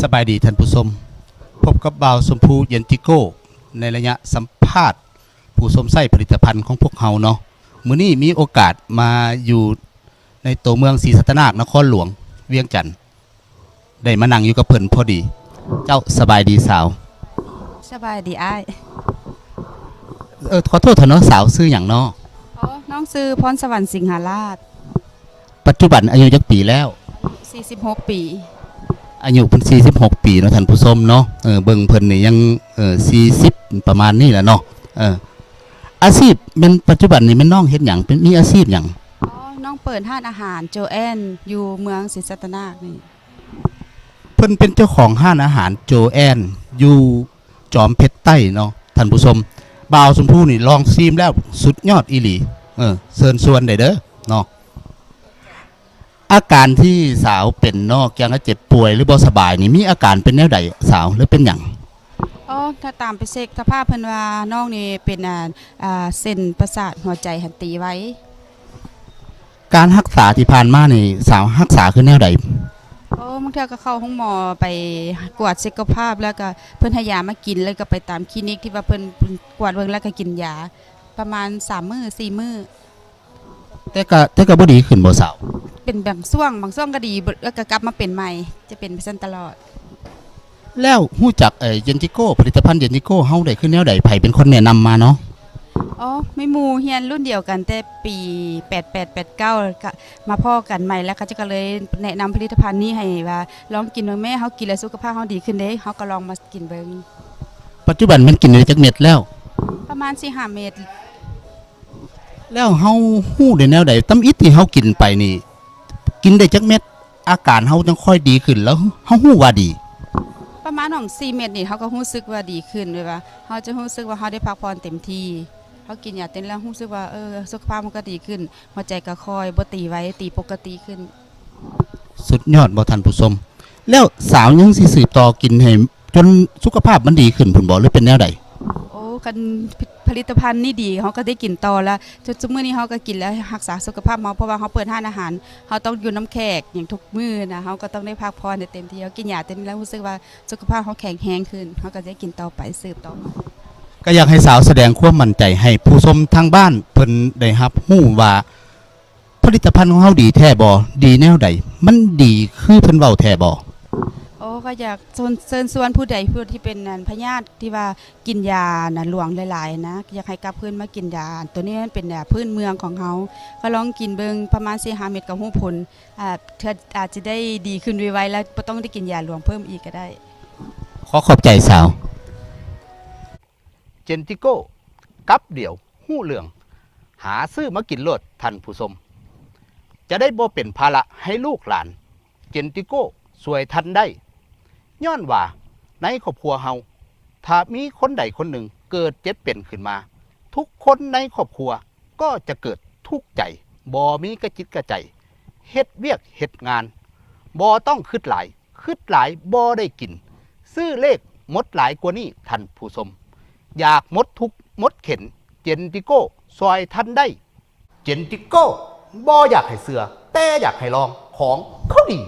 ສະບາຍດີທ່ານຜູ້ຊົມ, ພົບກັບບ່າວຊົມພູ ເຢັນຈິໂກ້ ໃນໄລຍະສຳພາດຜູ້ຊົມໃຊ້ຜະລິດຕະພັນຂອງພວກເຮົາເນາະ. ມື້ນີ້ມີໂອກາດມາຢູ່ໃນໂຕເມືອງສີສັດຕະນາກ ນະຄອນຫຼວງວຽງຈັນ, ໄດ້ມານັ່ງຢູ່ກັບເພິ່ນພໍດີ. ເຈົ້າ, ສະບາຍດີສາວ. ສະບາຍດີອ້າຍ. ເອີ ຂໍໂທດເຖາະເນາະ, ສາວຊື່ຫຍັງເນາະ? ອໍ ນ້ອງຊື່ພອນສະຫວັນ ສິງຫາລາດ. ປັດຈຸບັນອາຍຸຈັກປີແລ້ວ? ສີ່ສິບຫົກປີ. ອາຍຸເພິ່ນສີ່ສິບຫົກປີເນາະທ່ານຜູ້ຊົມເນາະ. ເອີ ເບິ່ງເພິ່ນນີ້ຍັງ ເອີ ສີ່ສິບປະມານນີ້ແຫຼະເນາະ. ເອີ ອາຊີບແມ່ນ ປັດຈຸບັນນີ້ແມ່ນນ້ອງເຮັດຫຍັງ? ເປັນ ມີອາຊີບຫຍັງ? ອໍ ນ້ອງເປີດຮ້ານອາຫານໂຈແອນ ຢູ່ເມືອງສີສັດຕະນາກນີ້. ເພິ່ນເປັນເຈົ້າຂອງຮ້ານອາຫານໂຈແອນ ຢູ່ຈອມເພັດໃຕ້ເນາະທ່ານຜູ້ຊົມ. ບ່າວຊົມພູນີ້ລອງຊີມແລ້ວສຸດຍອດອີ່ຫຼີ. ເອີ ເຊີນຊວນໄດ້ເດີເນາະ. ອາການທີ່ສາວເປັນເນາະ ກຽງກັບເຈັບປ່ວຍ ຫຼືບໍ່ສະບາຍນີ້ ມີອາການເປັນແນວໃດສາວ ຫຼືເປັນຫຍັງ? ອໍ ຖ້າຕາມໄປເຊັກສະພາບເພິ່ນວ່ານ້ອງນີ້ເປັນ ອ່າ ອ່າ ເສັ້ນປະສາດຫົວໃຈຫັ້ນຕີໄວ. ການຮັກສາທີ່ຜ່ານມານີ້ ສາວຮັກສາຄືແນວໃດ? ໂອ້ ບາງເທື່ອກໍເຂົ້າໂຮງໝໍໄປກວດສຸຂະພາບ ແລ້ວກໍເພິ່ນໃຫ້ຢາມາກິນ ແລ້ວກໍໄປຕາມຄລີນິກທີ່ວ່າເພິ່ນກວດເບິ່ງ ແລ້ວກໍກິນຢາປະມານສາມມື້ ສີ່ມື້. ແຕ່ກໍ ແຕ່ກໍບໍ່ດີຂຶ້ນບໍ່ສາວ? ເປັນບາງຊ່ວງ, ບາງຊ່ວງກໍດີ ແລ້ວກໍກັບມາເປັນໃໝ່, ຈະເປັນແບບຊັ້ນຕະຫຼອດ. ແລ້ວຮູ້ຈັກ ເອີ ເຢັນຈິໂກ້ ຜະລິດຕະພັນເຢັນຈິໂກ້ເຮົາໄດ້ຄືແນວໃດ? ໃຜເປັນຄົນແນະນຳມາເນາະ? ອໍ ມີໝູ່ຮຽນລຸ້ນດຽວກັນແຕ່ປີແປດແປດ ແປດເກົ້າ ກະມາພໍ້ກັນໃໝ່ ແລ້ວເຂົາເຈົ້າກໍເລີຍແນະນຳຜະລິດຕະພັນນີ້ໃຫ້ວ່າລອງກິນເບິ່ງແມ້, ເຮົາກິນແລ້ວສຸຂະພາບເຮົາດີຂຶ້ນເດ້, ເຮົາກໍລອງມາກິນເບິ່ງ. ປັດຈຸບັນແມ່ນກິນໄດ້ຈັກເມັດແລ້ວ? ປະມານສີ່ຫ້າເມັດ. ແລ້ວເຮົາຮູ້ໄດ້ແນວໃດ? ຕຳອິດທີ່ເຮົາກິນໄປນີ້ ກິນໄດ້ຈັກເມັດ ອາການເຮົາຈັ່ງຄ່ອຍດີຂຶ້ນ ແລ້ວເຮົາຮູ້ວ່າດີ? ປະມານຫວ່າງສີ່ເມັດນີ້ ເຮົາກໍຮູ້ສຶກວ່າດີຂຶ້ນ, ແບບວ່າເຮົາຈະຮູ້ສຶກວ່າເຮົາໄດ້ພັກຜ່ອນເຕັມທີ່, ເຮົາກິນຢາເຕັມແລ້ວຮູ້ສຶກວ່າ ເອີ ສຸຂະພາບເຮົາກໍດີຂຶ້ນ, ຫົວໃຈກໍຄ່ອຍບໍ່ຕີໄວ, ຕີປົກກະຕິຂຶ້ນ. ສຸດຍອດບໍ່ທ່ານຜູ້ຊົມ? ແລ້ວສາວຍັງຊິສືບຕໍ່ກິນໃຫ້ຈົນສຸຂະພາບມັນດີຂຶ້ນພຸ້ນບໍ່ ຫຼືເປັນແນວໃດ? ໂອ້ ຄັນຜະລິດຕະພັນນີ້ດີ ເຮົາກໍໄດ້ກິນຕໍ່ລະ. ຈົນຊຸມື້ນີ້ເຮົາກໍກິນແລ້ວຮັກສາສຸຂະພາບເຮົາ, ເພາະວ່າເຮົາເປີດຮ້ານອາຫານ, ເຮົາຕ້ອງຢູ່ນຳແຂກຫຍັງທຸກມື້ນະ, ເຮົາກໍຕ້ອງໄດ້ພັກຜ່ອນໃຫ້ເຕັມທີ່. ເຮົາກິນຢາເຕັມແລ້ວຮູ້ສຶກວ່າສຸຂະພາບເຮົາແຂງແຮງຂຶ້ນ, ເຮົາກໍໄດ້ກິນຕໍ່ໄປ ສືບຕໍ່ມາ. ກໍຢາກໃຫ້ສາວສະແດງຄວາມໝັ້ນໃຈໃຫ້ຜູ້ຊົມທາງບ້ານເພິ່ນໄດ້ຮັບຮູ້ວ່າ ຜະລິດຕະພັນຂອງເຮົາດີແທ້ບໍ່? ດີແນວໃດ? ມັນດີຄືເພິ່ນເວົ້າແທ້ບໍ່? ໂອ້ ກໍຢາກເຊີນ ເຊີນຊວນຜູ້ໃດ ຜູ້ທີ່ເປັນ ອັນ ພະຍາດທີ່ວ່າກິນຢານະຫຼວງຫຼາຍໆນະ, ຢາກໃຫ້ກັບຄືນມາກິນຢາ ໂຕນີ້ມັນເປັນ ອາ ພື້ນເມືອງຂອງເຮົາ, ກໍລອງກິນເບິ່ງປະມານສີ່ຫ້າເມັດກໍຮູ້ຜົນ, ອາ ເທື່ອອາດຈະໄດ້ດີຂຶ້ນໄວໆ ແລ້ວບໍ່ຕ້ອງໄດ້ກິນຢາຫຼວງເພີ່ມອີກກໍໄດ້. ຂໍຂອບໃຈສາວ. ເຈັນຕິໂກ້ ກັບດຽວຮູ້ເລື່ອງ, ຫາຊື້ມາກິນໂລດທ່ານຜູ້ຊົມ, ຈະໄດ້ບໍ່ເປັນພາລະໃຫ້ລູກຫຼານ. ເຈັນຕິໂກ້ຊ່ວຍທ່ານໄດ້, ຍ້ອນວ່າໃນຄອບຄົວເຮົາ ຖ້າມີຄົນໃດຄົນໜຶ່ງເກີດເຈັບເປັນຂຶ້ນມາ, ທຸກຄົນໃນຄອບຄົວກໍຈະເກີດທຸກໃຈ, ບໍ່ມີກະຈິດກະໃຈ, ເຮັດວຽກເຮັດງານ ບໍ່ຕ້ອງຄຶດຫຼາຍ, ຄຶດຫຼາຍບໍ່ໄດ້ກິນ, ຊື້ເລກໝົດຫຼາຍກວ່ານີ້ທ່ານຜູ້ຊົມ. ຢາກໝົດທຸກໝົດເຂັນ, ເຈັນຕິໂກ້ຊ່ອຍທ່ານໄດ້. ເຈັນຕິໂກ້ບໍ່ຢາກໃຫ້ເຊື່ອ, ແຕ່ຢາກໃຫ້ລອງ, ຂອງເຂົາດີ